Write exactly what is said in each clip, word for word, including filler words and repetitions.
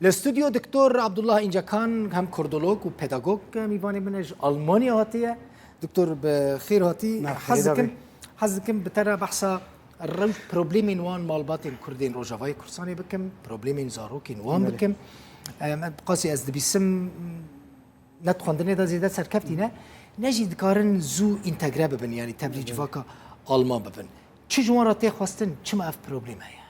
Li stûdyo Doktor Abdullah Încekan hem kurdolog û pedagog mîvanê min e, ji Almanya hatiye. Doktor, bi xêr hatî. Nav xêrê Hez dikim, hez dikim bi te re behsa rewş problemên wan malbatên Kurdên Rojavayê Kurdistanê bikim, problemên zarokên wan Belê. bikim. Em, qasî ez dibîsim, ne di xwendinê de zêde serkeftî ne, ne jî dikarin zû întegre bibin, yanî tevlî Belê. civaka Alman bibin. Çi ji wan re tê xwestin, çima ev problem heye?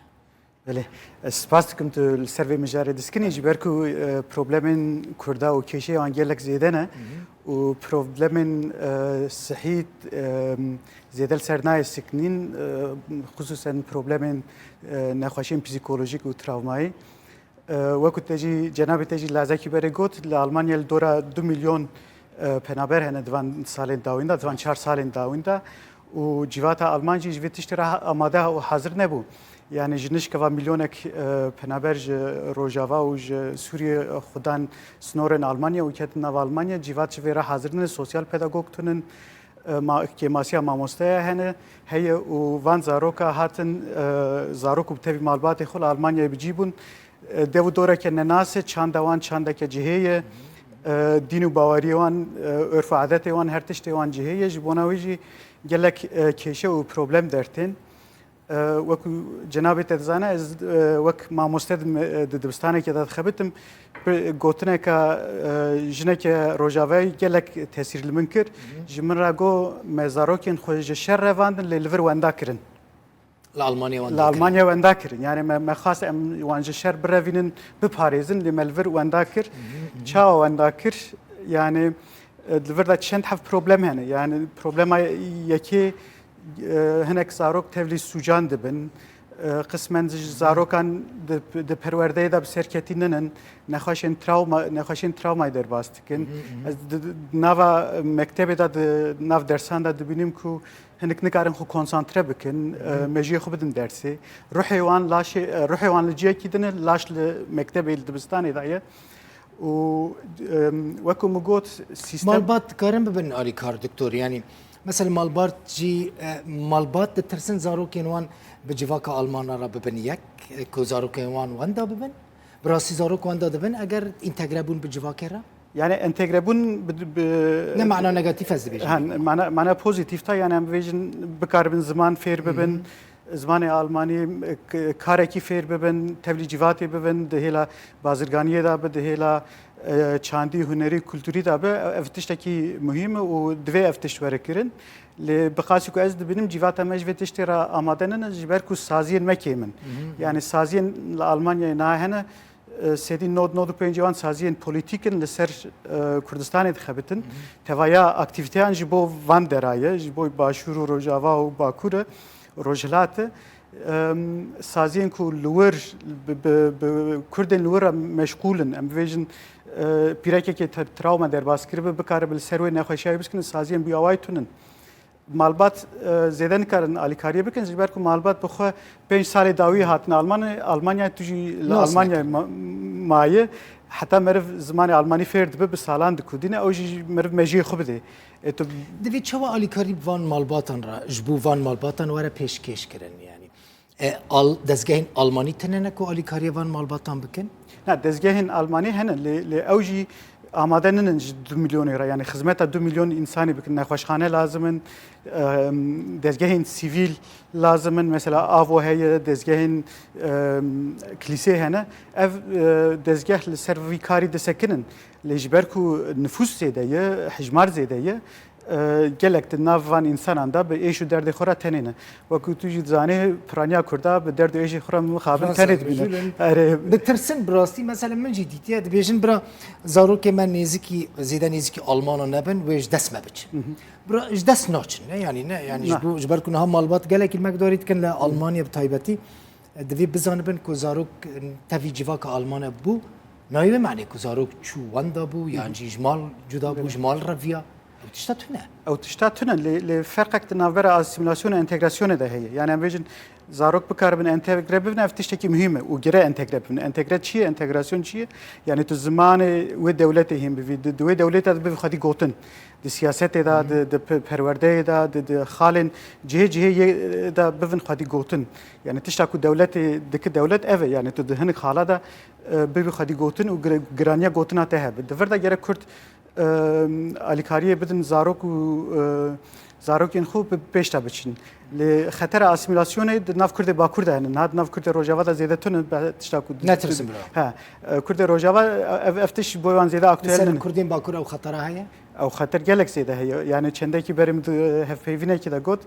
Belê, ez spas dikim tu li ser vê mijarê diskinî, ji ber ku, e, problemên Kurda û kêşeyê wan gelek zêde ne û problemên, e, sihî, e, zêde li ser nayê sikinîn, e, xisûsen problemên, e, nexweşiyên psîkolojîk û travmayî. E, wekî te jî, cenabê te jî lazekî berê got, li Almanya li dora du milyon, e, penaber hene di van salên dawîn de, di van çar salên dawîn de û civata Alman jî ji vê tiştê re ha-, amade û hazir nebû. Yani ji nişkeva milyonek, e, penaber ji Rojava û ji Sûriyê, e, xudan snorên Almanya û ketin nav Almanya, civat ji vê re hazir nîne, sosyal pedagog tune ne, e, ma-, kêmasiya mamosteya hene, heye û van zaroka hatin, e, zarok û bi tevî malbatê xwe li Almanyayê bi cî bûn. E, dev û doreke nenas e, çanda wan çandeke cihê ye. E, dîn û baweriyê wan, e, örf û adetê wan, her tiştê wan cihê ye. Ji bona wê jî gelek, e, kêşe û problem dertên. E, wekî cenabê te dizane, ez, e, wek mamoste di me-, e, di dibistanekê de dixebitim. Bi gotineka, e, jineke Rojavayê gelek tesîr li min kir. Ji min re got, me zarokên xwe ji şer revandin, lê li vir wenda kirin. Li Almanya wenda Li kirin. Almanya wenda kirin. Yani me, me xwest em wan ji şer birevînin, biparêzin, lê me li vir wenda kir. Çawa wenda kir? Yani, e, li vir de çend hev problem hene. Yani problema yekê, e, hinek zarok tevlî sûcan dibin. E, qismen ji zarokan di, di perwerdeyê de bi serketî nînin. Nexweşên travma, nexweşên travmayê derbas dikin. Ez di, di nava mektebê de, di nav dersan de dibînim ku hinek nikarin xwe konsantre bikin, e, mejiyê xwe bidin dersê. Ruhê wan, laşê, e, ruhê wan li ciyekî din e, laş li mektebê, li dibistanê de ye. Û, em, wekî min got, sîstem Malbat dikarin bibin alîkar, doktor? Yani, mesela malbat jî, e, malbat ditirsin zarokên wan bi civaka Almana re bibin yek, e, ku zarokên wan wenda bibin? Bi rastî zarok wenda dibin eger întegre bûn bi civakê re? Yani entegre bûn bi, bi Ne mana negatif ez dibêjim. Ha, mana, mana pozitif ta, yani em bibêjin bikaribin ziman fêr bibin, zimanê almanî, k-, karekî fêr bibin, tevlî civatê bibin, di hêla bazirganiyê de bi, di hêla, e, çandî, hunerî, kulturî de bi, ev tiştekî muhîm e û divê ev tişt were kirin. Lê bi qasî ku ez dibînim, civata me ji vê tiştê re amade nîne, ji ber ku saziyên me kêm in. Yani saziyên li Almanyayê niha hene, e, sedî nod nod û pêncî wan saziyên polîtîk in li ser, e, Kurdistanê dixebitin. Tevaya aktîvîteyan ji bo van dera ye, ji bo Başûr û Rojava û Bakur e, Rojhilat e. Em, saziyên ku li wir bi, bi, bi Kurdên li wir re meşgûl in, em bibêjin, e, pîrekekê te-, travma derbas kiribe, bikaribe li ser wê nexweşiyayê biskinin, saziyên bi awayî tune in. Malbat, e, zêde nikarin alîkariyê bikin, ji ber ku malbat bi xwe pênc salê dawî hatine Alman-, Almanyayê, tu jî li Nas Almanyayê nekin. ma-, maye. Heta meriv zimanê almanî fêr dibe, bi salan dikudîne, ew jî meriv mejiyê xwe bidê. E, tu Divê çawa alîkarî bi van malbatan re, ji bo van malbatan were pêşkêş kirin, yani? E, al-, dezgehên almanî tune ne ku alîkariya van malbatan bikin? Na, dezgehên almanî hene, lê, lê ew jî amade nînin ji du milyonê re, yani xizmeta du milyon însanî bikin. Nexweşxane lazim in, em, dezgehên sivîl lazim in, mesela avo heye, dezgehên, em, kilîsê hene. Ev, e, dezgeh li ser vî karî disekinin. Lê ji ber ku nifûs zêde ye, hijmar zêde ye, e, gelek di nav van însanan de bi êş û derdê xwe re tenê ne. Wekî tu jî dizanî, piraniya Kurda bi derd û êşê xwe re mixabin Rast tenê e, dibîne. Erê. Ditirsin bi rastî, mesela min jî dîtiye, dibêjin bira zarokê me nêzikî, zêde nêzikî Almana nebin, wê ji dest me biçin. Bira ji dest naçin, ne, yani ne, yani ji Na. bo, ji ber ku niha malbat gelekî emekdarî dikin li Almanya bi taybetî, e, divê bizanibin ku zarok, e, tevî civaka Almana bû, nayê wê manê ku zarok çû wenda bû, yan jî ji mal cuda bû, ji mal reviya. Ew tişta tune. Ew tişta tune, lê, lê ferqek di navbera asîmîlasyonê û entegrasyonê de heye. Yani em bêjin zarok bikaribin entegre bibin, ev tiştekî muhîm e û gire entegre bibin. Entegre çi ye, entegrasyon çi ye? Yani tu zimanê wê dewletê hîn bivî, di, di wê dewletê de bivî xwedî gotin. Di siyasetê de, di, di pe- perwerdeyê de, di, di xalên cihê cihê yê de bivin xwedî gotin. Yani tişta ku dewletê dike dewlet ev e. Yani tu di hinek xala de e, bibî xwedî gotin û gir- giraniya gotina te hebe. Di vir de gerek Kurd e, alîkariyê bidin zarok û e, zarokên xwe bi pêş de biçin. Lê xetera asîmîlasyonê di nav Kurdê Bakur de hene. Niha di nav Kurdê Rojava de zêde tune be tişta ku di- Netirsin bira. He, e, Kurdê Rojava ev, ev tişt bo wan zêde Li aktuel ser nîne. Kurdên Bakur ew xetera heye? Ew xeter gelek zêde heye. Yani çendekî berê min di hevpeyvînekî de got,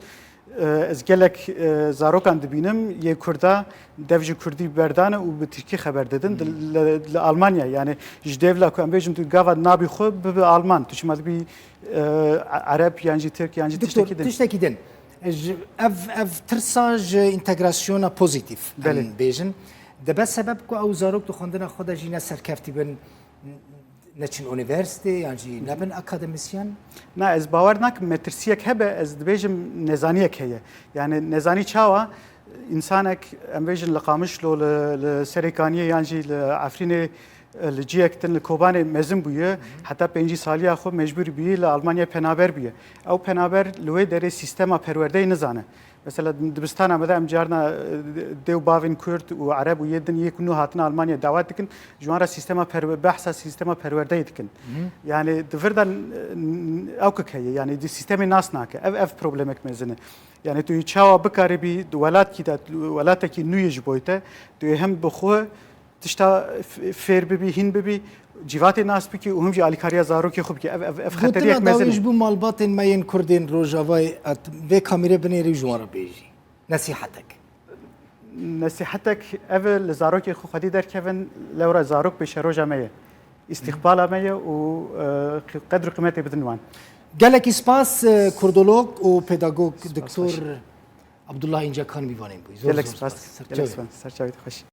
e, ez gelek e, zarokan dibînim yê Kurda dev ji Kurdî berdane û bi Tirkî xeber didin. Di- Li, li Almanya yani ji dêvla ku em bêjin tu gava nabî xwe bibe Alman. Tu çima dibî e, Ereb yan jî Tirk yan jî Doktor, tiştekî din. Tiştekî din. Ji, ev, ev tirsa ji întegrasyona pozîtîf em Belê. bêjin. Dibe sebeb ku ew zarok di xwendina xwe de jî ne serkeftî bin, neçin unîversîtê yan jî nebin akademisyen? Na, ez bawer nakim metirsiyek hebe, ez dibêjim nezaniyek heye. Yani nezanî çawa? Însanek, em bêjin li Qamişlo, li, li Serêkaniyê yan jî li Efrînê, li ciyek din li Kobanê mezin bûye, heta pêncî saliya xwe mecbûr bûye li Almanya penaber bûye. Ew penaber li wê derê sîstema perwerdeyê nizane. Mesela dibistana me de em carna e, dê û bavên Kurd û Ereb û yê din yê ku nû hatine Almanya dawet dikin, ji wan re sîstema perwe-, behsa sîstema perwerdeyê dikin. Yani di vir de n- n- ew kik heye, yani di sîstemê nas nake. Ev, ev problemek mezin e. Yani tu yê çawa bikaribî di welatkî de, welatekî nû yê ji bo te, tu yê hem bi xwe tişta f- fêr bibî, hîn bibî, cîvatê nas bikî û him jî alîkariya zarokê xwe bikî. Ev, ev, ev xeteriyek Gotina dawî mezin e. ji bo malbatên me yên Kurdên Rojavayê, et vê kamîrê binêrî û ji wan re bêjî. Nesîhetek. Nesîhetek ev e, li zarokê xwe xwedî derkevin, lewra zarok pêşeroja me ye. Îstîqbala me ye û e, qedr û qîmetê bidin wan. Gelekî spas, e, kurdolog û pedagog Doktor Baş. Abdullah Încekan mîvanên bû. Zor Gelek zor spas. Ser Gelek çavê. spas. Serçavê xweş.